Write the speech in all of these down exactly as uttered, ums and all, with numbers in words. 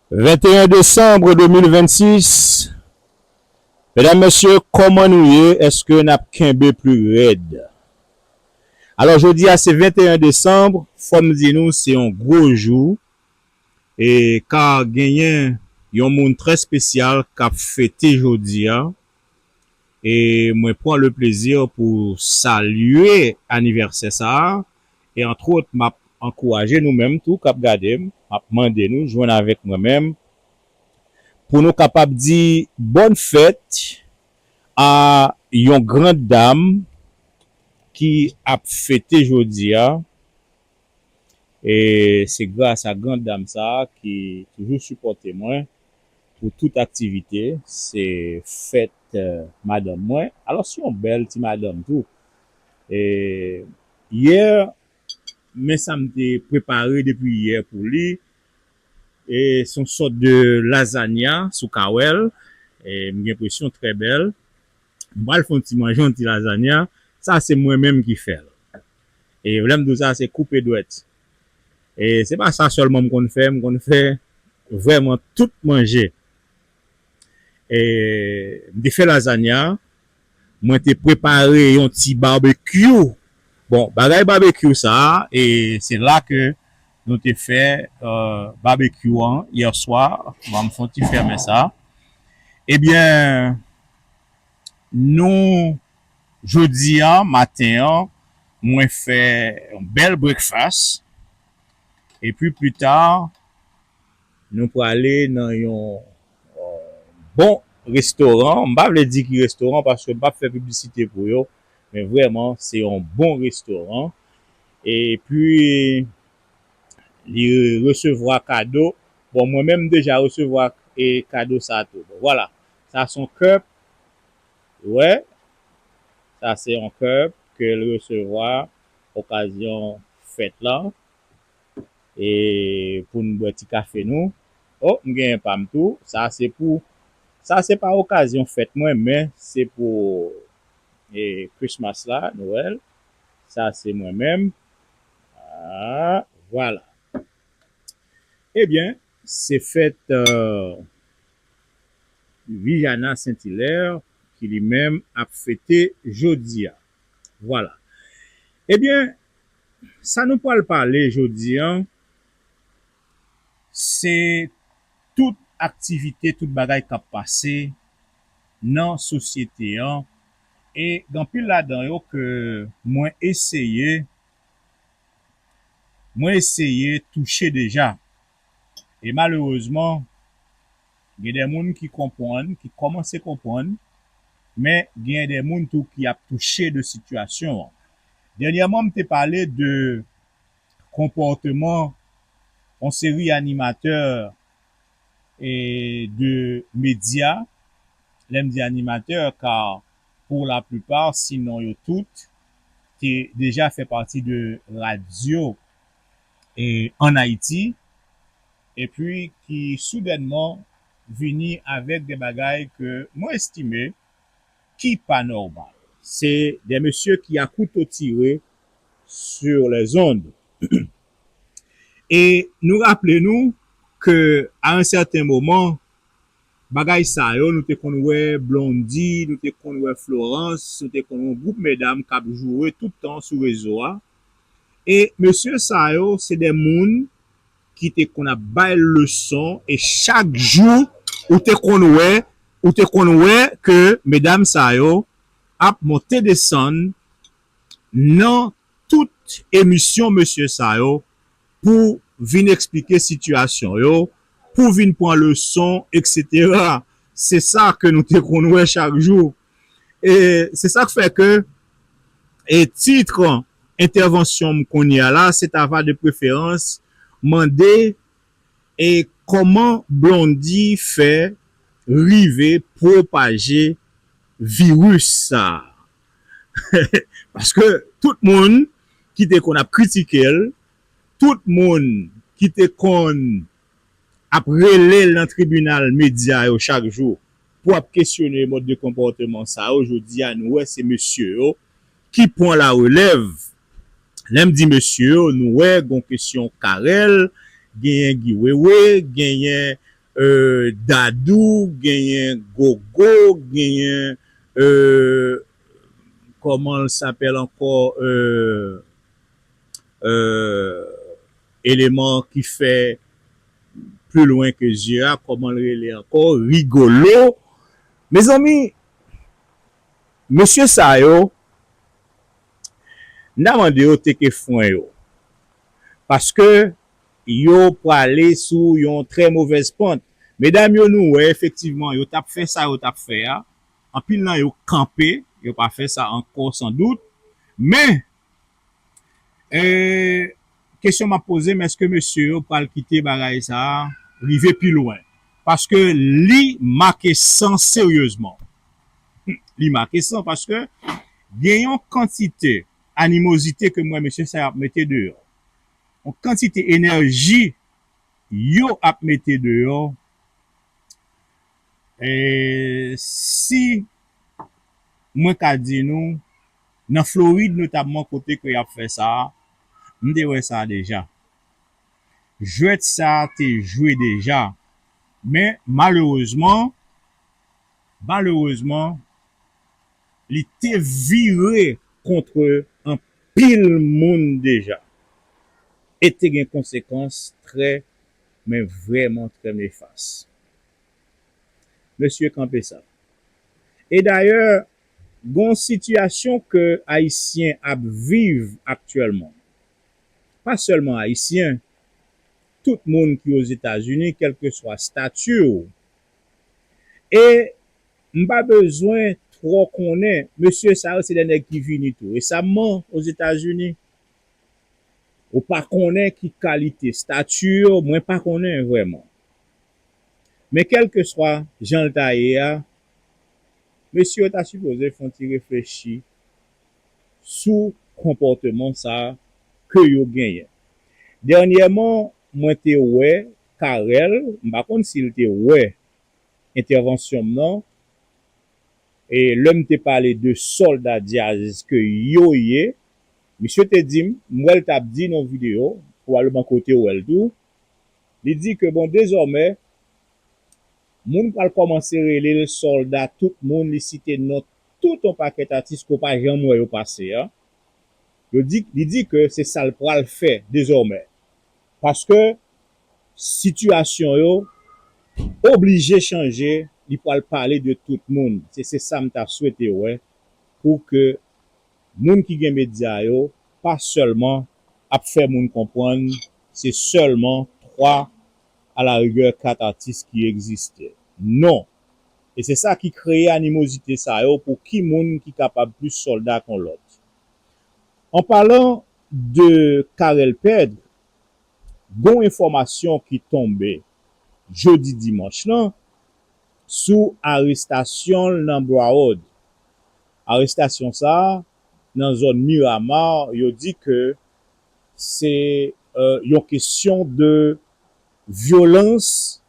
Venteyen desanm de mil vennsis. Medam, mesye, kòman nou ye? Èske n ap kenbe pli rèd? Alò, jodi a se venteyen desanm, fò m di nou se yon gwo jou, e ka genyen yon moun trè espesyal k ap fete jodi a. E mwen pran le plezi pou salye anivèsè sa a. E antwòt, m ap ankouraje nou menm tou k ap gade m, m ap mande nou jwenn avèk mwen menm pou nou kapab di bòn fèt a yon grand dam ki ap fete jodi a. E se gras a grand dam sa a ki toujou sipòte mwen pou tout aktivite. Se fèt, eh, madanm mwen. Alò, se yon bèl ti madanm tou. E yè, men sa m te prepare depi yè pou li. E se yon sòt de lazanya, si w ka wè l. E m gen enpresyon trè bèl. M pral fè yon ti manje, yon ti lazanya. Sa, se mwen menm ki fè l. E lè m di w sa, se koupe dwèt. E se pa sa sèlman m konn fè, m konn fè vrèman tout manje. E m te fè lazanya, mwen te prepare yon ti babekyou. Bon, bagay babekyou sa a, e se la ke nou te fè, eh, babekyou an yè swa. Bon, m fè yon ti fèmen sa. Ebyen, nou, jodi a, maten an, mwen fè yon bèl breakfast. Epi pli ta, nou prale nan yon, eh, bon restoran. M pa vle di ki restoran paske m p ap fè piblisite pou yo, men vrèman, se yon bon restoran. Epi, li resevwa kado. Bon, mwen menm, m deja resevwa, e, kado sa tou. Bon, vwala. Sa se yon cup. Wè. Sa se yon cup ke l resevwa okazyon fèt la. E pou n bwè ti kafe nou. Oh, m genyen pa m tou. Sa se pou, sa se pa okazyon fèt mwen, men se pou, e, Christmas la, Nwèl. Sa se mwen menm. Ah, vwala. Ebyen, se fèt, eh, Vijana Saint-Hilaire ki li menm ap fete jodi a. Vwala. Ebyen, sa nou pral pale jodi a, se tout aktivite, tout bagay k ap pase nan sosyete an. E gen anpil ladan yo ke mwen eseye, mwen eseye touche deja. E malerezman, gen de moun ki konprann, ki kòmanse konprann, men gen de moun tou ki ap touche de sitiyasyon an. Dènyèman, m te pale de konpòteman yon seri animatè e de medya. Lè m di animatè, ka pou laplipa, sinon yo tout, te deja fè pati de radyo e ann Ayiti, epi ki soudènman vini avèk de bagay ke mwen estime ki pa nòmal. Se de mesye ki a kouto tire sur les ondes. E nou raple nou ke a yon sèten moman, bagay sa yo, nou te konn wè Blondy, nou te konn wè Florence, nou te konn wè yon gwoup medam k ap joure tout tan sou rezo a. E mesye sa yo, se de moun ki te konn ap bay leson, e chak jou, ou te konn wè, ou te konn wè ke medam sa yo ap monte desann nan tout emisyon mesye sa yo pou vin eksplike sitiyasyon yo, pou vin pran leson, etsetera. Se sa ke nou te konn wè chak jou. E se sa k fè ke, e tit entèvansyon m kounye a la, se ta va de preferans mande, e kòman Blondy fè rive pwopaje viris sa a? Paske tout moun ki te konn ap kritike l, tout moun ki te konn ap rele l nan tribinal medya yo chak jou pou ap kesyone mòd de konpòteman sa yo, jodi a nou wè se mesye yo ki pran larelèv. Lè m di mesye yo, nou wè gon kesyon Carel, genyen Guy Wewe, genyen, euh, Dadou, genyen Gogo, genyen, euh, kòman l sapèl ankò, euh, euh, eleman ki fè pli lwen ke zye a, kòman l rele ankò, Rigolo. Mezanmi, mesye sa yo, m ta mande yo teke fren yo. Paske yo prale sou yon trè movèz pant. Medam yo, nou wè, efektivman, yo t ap fè sa yo t ap fè a. Anpil nan yo kanpe, yo pa fè sa ankò, sandout. Men, e, kesyon m ap poze m, èske mesye yo pral kite bagay sa a rive pi lwen? Paske li make san seryezman. Li make san paske gen yon kantite animozite ke m wè mesye sa yo ap mete deyò. Yon kantite enèji yo ap mete deyò. E si mwen ka di nou, nan Florid notabman, kote ke y ap fè sa a, m te wè sa a deja. Jwèt sa a te jwe deja. Men, malerezman, malerezman, li te vire kont anpil moun deja. E te gen konsekans trè, men vrèman trè nefas. Mesye, kanpe sa. E dayè, gon sitiyasyon ke Ayisyen ap viv aktyèlman. Pa sèlman Ayisyen, tout moun ki Ozetazini, kèlkeswa stati w. E m pa bezwen twò konnen, mesye sa yo se de nèg ki vini tou resaman Ozetazini. Ou pa konnen ki kalite stati yo, mwen pa konnen vrèman. Men kèlkeswa jan l ta ye a, mesye yo ta sipoze fè yon ti reflechi sou konpòteman sa a ke yo genyen. Dènyèman, mwen te wè Carel, m pa konn si l te wè entèvansyon m nan, e lè m te pale de sòlda Diaz ke yo ye, misye te di m, m wè l t ap di nan yon videyo, pwobableman ke w te wè l tou, li di ke, bon, dezòmè, moun pral kòmanse rele l sòlda tout moun, li site non tout yon pakèt atis ke w pa janm wè yo pase a. Yo di, li di ke se sa l pral fè dezòmè. Paske sitiyasyon yo oblije chanje, li pral pale de tout moun. Se, se sa m ta swete wè pou ke moun ki gen medya yo pa sèlman ap fè moun konprann se sèlman twa, alarigè kat atis ki egziste. Non. E se sa ki kreye animozite sa yo pou ki moun ki kapab plis sòlda kon lòt. An palan de Carel Pedre, gon enfòmasyon ki tonbe jodi dimanch lan sou arestasyon l nan Broward. Arestasyon sa a, nan zòn Miramar, yo di ke se, euh, yon kesyon de vyolans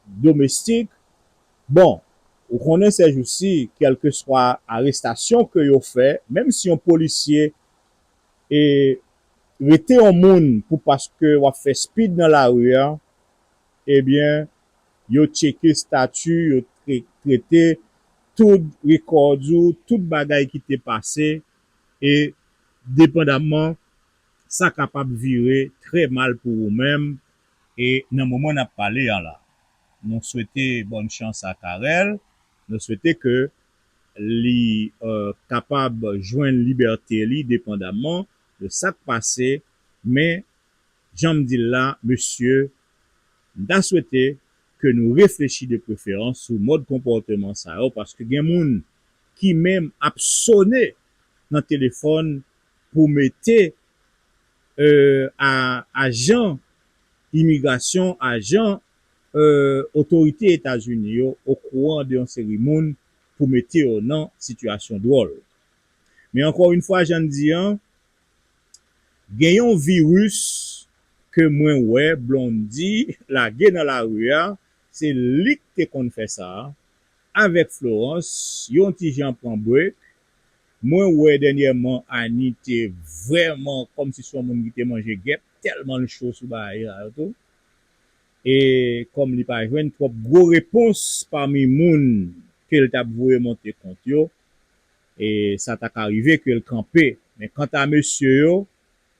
domestik. Bon, ou konnen sèjousi, kèlkeswa arestasyon ke yo fè, menm si yon polisye e rete yon moun pou paske w ap fè speed nan lari a, ebyen, yo tcheke stati, yo tre-, trete tout record ou, tout bagay ki te pase, e depandamman, sa kapab vire trè mal pou ou menm, e nan moman n ap pale a la. Nou swete bòn chans a Carel, nou swete ke li, euh, kapab jwenn libète li depandamman de sa k pase, men, jan m di l la, mesye, m ta swete ke nou reflechi de preferans sou mòd konpòteman sa yo, paske gen moun ki menm ap sone nan telefòn pou mete, euh, a, ajan imigrasyon, ajan, euh, otorite Etazini yo okouran de yon seri moun pou mete yo nan sitiyasyon dwòl. Men ankò yon fwa, jan n di an, gen yon viris ke mwen wè Blondy lage nan lari a, se li k te konn fè sa a, avèk Florence, yon ti jan pran break. Mwen wè dènyèman Annie te vrèman kòmsi se yon moun ki te manje gèp, tèlman l cho sou bagay sa yo tou. E kòm li pa jwenn twòp gwo repons pami moun ke l t ap voye monte kont yo, e sa ta ka rive ke l kanpe. Men kanta mesye yo,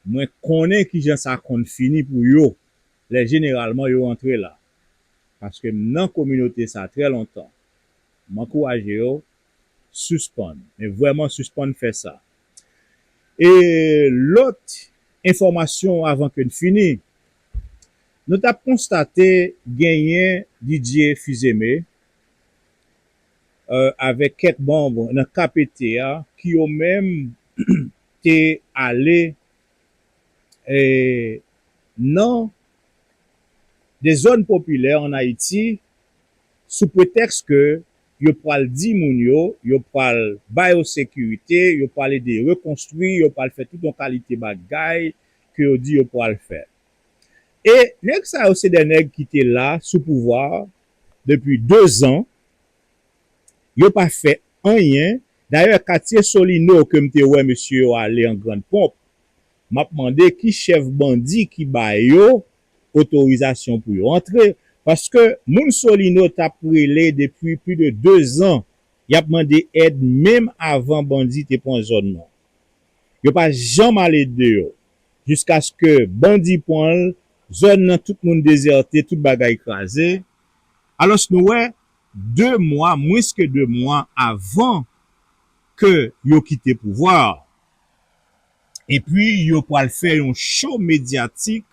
mwen konnen kijan sa konn fini pou yo lè jeneralman yo antre la. Paske m nan kominote sa trè lontan. M ankouraje yo, sispann, men vrèman sispann fè sa. E lòt enfòmasyon avan ke n fini, nou t ap konstate genyen Didier Fils-Aimé, euh, avèk kèk manm nan K P T a ki yo menm te ale, eh, nan de zòn popilè an Ayiti sou pretèks ke yo pral di moun yo, yo pral ba yo sekirite, yo pral ede rekonstwi, yo pral fè tout yon kalite bagay ke yo di yo pral fè. E nèg sa yo se de nèg ki te la sou pouvwa depi de zan, yo pa fè anyen. Dayè, katye Solino ke m te wè mesye yo ale an grann ponp, m ap mande ki chèf bandi ki ba yo otorizasyon pou yo antre, paske moun Solino t ap rele depi plis de de zan, y ap mande èd menm avan bandi te pran zòn nan. Yo pa janm al ede yo, jiskaske bandi pran l, zòn nan tout moun dezète, tout bagay kraze. Alòs nou wè, de mwa, mwens ke de mwa avan ke yo kite pouvwa a, epi yo pral fè yon cho medyatik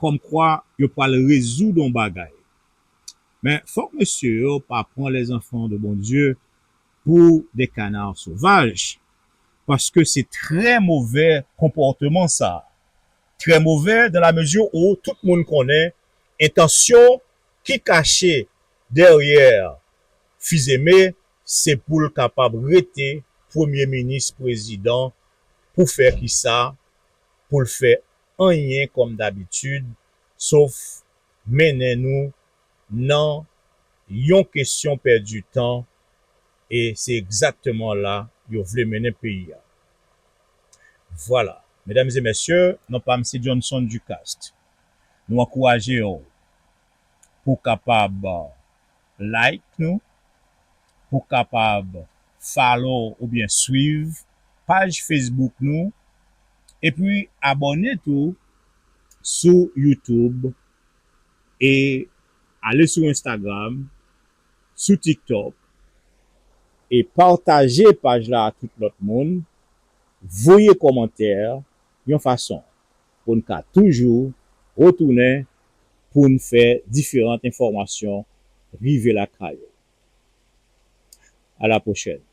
kòmkwa yo pral rezoud yon bagay. Men fòk mesye yo pa pran les enfants de Bondye pou de kanar sovaj, paske se trè movè konpòteman sa. Trè movè dans la mesure où tout moun konnen entansyon ki kache dèyè Fils-Aimé, se pou l kapab rete premye minis, prezidan, pou fè kisa? Pou l fè anyen kòm dabitid, sof mennen nou nan yon kesyon pèdi tan, e se egzakteman la yo vle mennen peyi a. Vwala. Medam e mesye, non pa m se Johnson Ducaste. Nou ankouraje w pou w kapab like nou, pou w kapab follow oubyen swiv paj Facebook nou, epi abòne tou sou YouTube, e ale sou Instagram, sou TikTok, e pataje paj la a tout lòt moun, voye kòmantè yon fason pou n ka toujou retounen pou n fè diferan enfòmasyon rive lakay ou. À la prochaine.